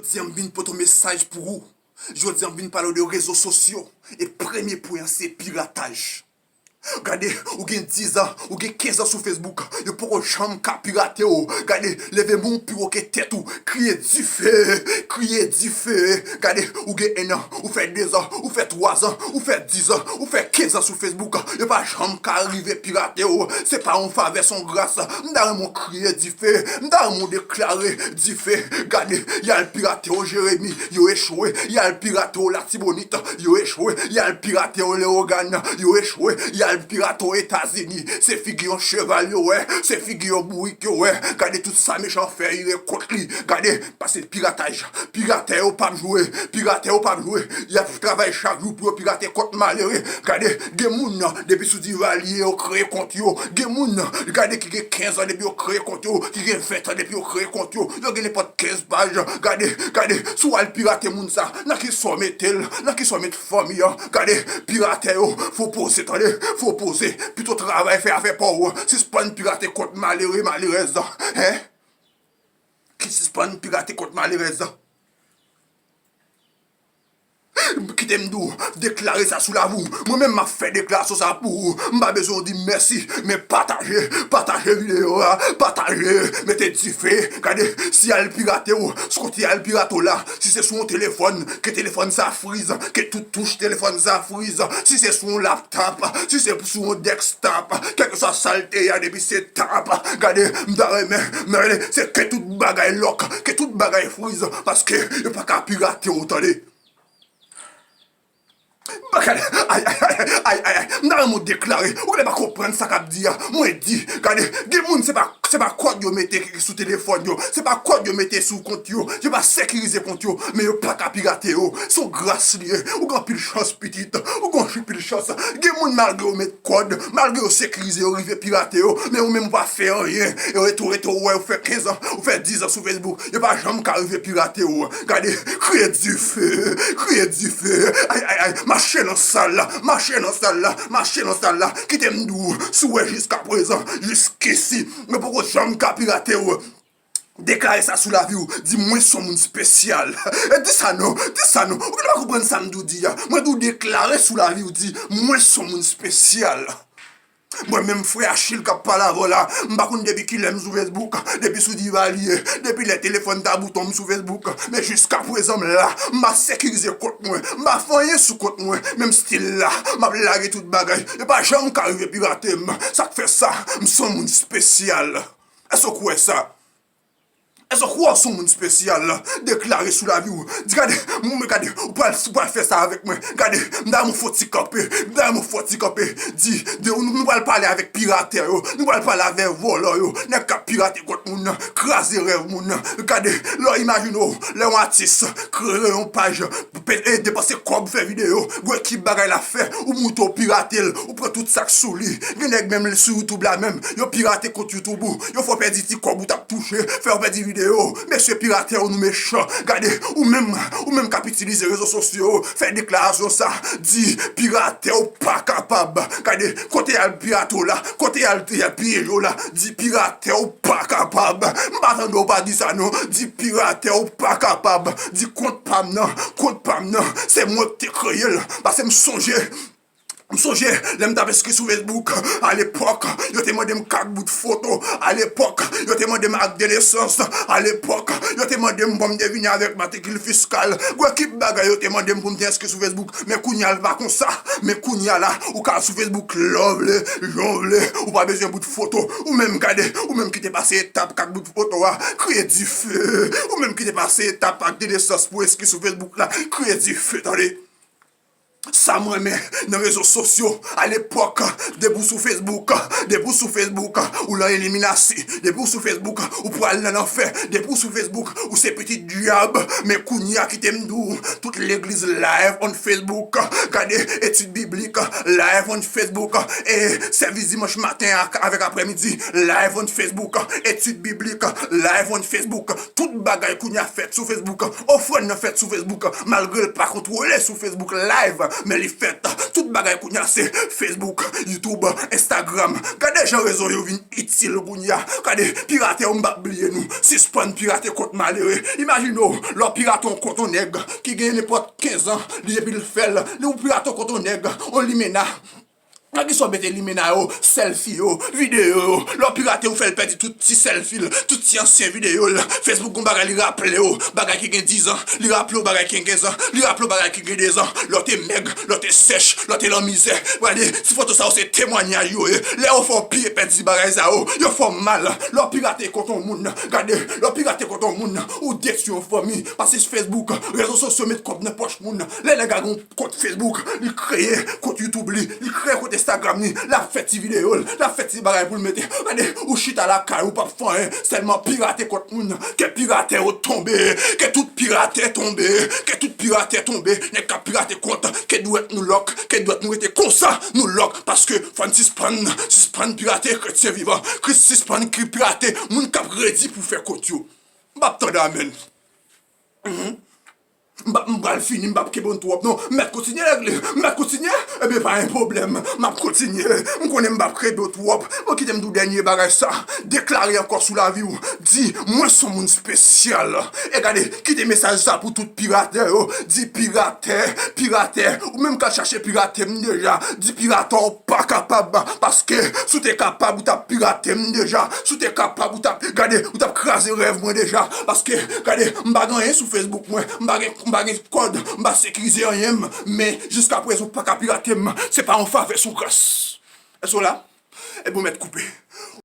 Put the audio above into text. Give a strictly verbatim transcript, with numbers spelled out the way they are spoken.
Jodi a m vin pote yon mesaj pou ou. Jodi a m vin pale w de rezo sosyo. E premye pwen an se pirataj. Gade, ou gen diz an, ou gen kenz an sou Facebook, yo poko janm ka pirate w. Gade, leve men w pi wo ke tèt ou, kriye dife, kriye dife. Gade, ou gen en an, ou fè de zan, ou fè twa zan, ou fè diz an, ou fè kenz an sou Facebook, yo pa janm ka rive pirate w. Se pa yon favè, se yon gras. M ta renmen w kriye dife, m ta renmen w deklare dife. Gade, y al pirate w Jeremi, yo echwe. Y al pirate w Latibonit, yo echwe. Y al pirate w Leyogàn, yo echwe. Y al pirate w Etazini, se figi yon cheval yo wè, se figi yon bourik yo wè. Gade tout sa mechan fè, li rekont li. Gade, pase pirataj. Piratè yo p ap jwe, piratè yo p ap jwe. Y ap travay chak jou pou yo pirate kont malere. Gade, gen moun nan, depi sou Divalye yo kreye kont yo. Gen moun nan, gade, ki gen kenz an depi yo kreye kont yo, ki gen ven an depi yo kreye kont yo. Yo gen nenpòt kenz paj. Gade, gade, si w al pirate moun sa, nan ki sa w mete l, nan ki sa w met fanmi an. Gade, piratè yo, fò w poze, tande, fò w poze. Pito travay, fè afè pa w. Sispann pirate kont malere, malerèz. Hein? Ki sispann pirate kont malerèz. Kite m di w, deklare sa sou lavi w. Mwen menm, m ap fè deklarasyon sa pou ou. M pa bezwen w di m mèsi, men pataje, pataje videyo a, pataje, mete dife. Gade, si y al pirate w, si kote y al pirate w la, si se sou yon telefòn, ke telefòn sa friz, ke tout touch telefòn sa friz. Si se sou yon laptop, si se sou yon desktop, kèlkeswa sa l te ye a, depi se top, gade, m ta renmen, men se ke tout bagay lòk, ke tout bagay friz, paske yo pa ka pirate w, tande. Gade, ay, ay, ay, ay, ay, ay, m ta renmen w deklare. Ou genlè pa konprann sa k ap di a. Mwen di, gade, gen moun se pa, se pa kòd yo mete sou telefòn yo, se pa kòd yo mete sou kont yo, yo pa sekirize kont yo, men yo pa ka pirate yo. Se yon gras li ye. Ou gen anpil chans, pitit. Ou gen anpil chans. Gen moun, malgre yo met kòd, malgre yo sekirize, yo rive pirate yo, men ou menm ou pa fè anyen. E rete, rete, ou wè, ou fè kenz an, ou fè diz an sou Facebook, yo pa janm ka rive pirate yo. Gade, kriye dife, kriye dife. Ay, ay, ay, mache nan sal la, mache nan sal la, mache nan sal la. Kite m di w, si w wè jiskaprezan, jiskisi, yo poko janm ka pirate w. Deklare sa sou lavi w. Di, "Mwen se yon moun espesyal." E di sa non, di sa non. Ou genlè pa konprann sa m di w di a. Mwen di w deklare sou lavi w, di, "Mwen se yon moun espesyal." Mwen menm, frè Achil k ap pale avè w la, m pa konn depi kilè m sou Facebook, depi sou Divalye, depi lè telefòn ta bouton m sou Facebook. Men jiskaprezan m la, m pa sekirize kont mwen, m pa fè anyen sou kont mwen. Men m still la, m ap lage tout bagay. Yo pa janm ka rive pirate m. Sa k fè sa, m se yon moun espesyal. Èske w kwè sa? Èske w kwè w se yon moun espesyal? Deklare sou lavi w. Di, "Gade, mwen, gade, ou pral, ou pral fè sa avèk mwen. Gade, m ta renmen w fè yon ti kanpe, m ta renmen w fè yon ti kanpe." Di, di, nou, nou pral pale avèk piratè yo, nou pral pale avèk vòlò yo, nèg k ap pirate kont moun nan, kraze rèv moun nan. Gade, lè w imajine w, lè yon atis kreye yon paj, pe-, e depanse kòb fè videyo, gwo ekip bagay l ap fè, ou moute w pirate l, ou pran tout sa k sou li. Gen nèg menm sou YouTube la menm, yo pirate kont YouTube ou, yo fè w pèdi ti kòb ou t ap touche, fè w pèdi videyo. Mesye piratè yo, nou mechan. Gade, ou menm, ou menm k ap itilize rezo sosyo yo, fè deklarasyon sa, di piratè yo pa kapab. Gade, kote y al pirate w la, kote y al, y al pyeje w la, di piratè yo pa kapab. M pa tande w pa di sa non. Di piratè yo pa kapab. Di kont pa m nan, kont pa m nan, se mwen ki te kreye l. Paske m sonje, m sonje lè m t ap enskri sou Facebook, alepòk, yo te mande m kat bout foto. Alepòk, yo te mande m ak de nesans. Alepòk, yo te mande m bon m te vini avèk matrikil fiskal. Gwo ekip bagay yo te mande m pou m te enskri sou Facebook. Men kounye a l pa konsa. Men kounye a la, ou ka sou Facebook lè w vle, jan w vle. Ou pa bezwen bout foto. Ou menm gade, ou menm ki te pase etap kat bout foto a, kriye dife. Ou menm ki te pase etap ak de nesans pou enskri sou Facebook la, kriye dife, tande. Sa m renmen nan rezo sosyo, alepòk, depi w sou Facebook, depi w sou Facebook, ou nan eliminasyon, depi w sou Facebook, ou pral nan lanfè, depi w sou Facebook, ou se pitit dyab. Men kounye a, kite m di w, tout legliz live on Facebook, gade etid biblik live on Facebook, e sèvis dimanch maten ak, avèk aprèmidi live on Facebook, etid biblik live on Facebook. Tout bagay kounye a fèt sou Facebook. Ofrann nan fèt sou Facebook. Malgre l pa kontwole sou Facebook live, Men li fèt, tout bagay kounye a se Facebook, YouTube, Instagram. Gade jan rezo yo vin itil kounye a. Gade, pirate yo, m p ap bliye nou. Sispann pirate kont malere. Imajine w, lè w pirate yon kont yon nèg ki gen nenpòt kenz an, li epi l fè l, li ou pirate yon kont yon nèg, yon limena. Nan ki sa w mete limena yo, sèlfi yo, videyo yo. Lè w pirate, ou fè l pèdi tout ti sèlfi l, tout ti ansyen videyo l. Facebook gon bagay li raple w, bagay ki gen diz an, li raple w bagay ki gen kenz an, li raple w bagay ki gen dezan. Lè w te mèg, lè w te sèch, lè w te lan mizè. Gade, ti foto sa yo se temwanyaj yo ye. Lè yo fè w piye pèdi bagay sa yo, yo fè w mal. Lè w pirate kont yon moun, gade, lè w pirate kont yon moun, ou detwi yon fanmi. Paske Facebook, rezo sosyo met kòb nan pòch moun. Lè nèg la gen yon kont Facebook, li kreye kont YouTube li, li kreye kont Instagram li, l ap fè ti videyo l, l ap fè ti bagay pou l mete. Gade, ou chita lakay ou p ap fè anyen, sèlman pirate kont moun, ke pirate yo tonbe, ke tout pirate tonbe, ke tout pirate tonbe, nèg k ap pirate kont, ke dwèt nou lòk, ke dwèt nou rete konsa, nou lòk, paske fò n sispann, sispann pirate kretyen vivan, Kris sispann ki pirate moun k ap redi pou fè kont yo. M p ap tande amèn. Mhm. M p ap, m pral fini, m p ap kenbe w twòp non. M mèt kontinye règle, m mèt kontinye. Ebyen, pa gen pwoblèm, m ap kontinye. M konnen m p ap kenbe w twòp. Bon, kite m di w dènye bagay sa. Deklare ankò sou lavi w. Di, mwen se yon moun espesyal. E gade, kite mesaj sa pou tout piratè yo. Di, piratè, piratè, ou menm k al chache pirate m deja. Di, piratè, w pa kapab. Paske, si w te kapab, ou t ap pirate m deja. Si w te kapab, ou t ap, gade, ou t ap kraze rèv mwen deja. Paske, gade, m pa gen anyen sou Facebook mwen. M pa gen, m pa gen kòd, m pa sekirize anyen m, men jiskaprezan ou pa ka pirate m. Se pa yon favè, se yon gras. Èske w la? Ebyen, ou mèt koupe.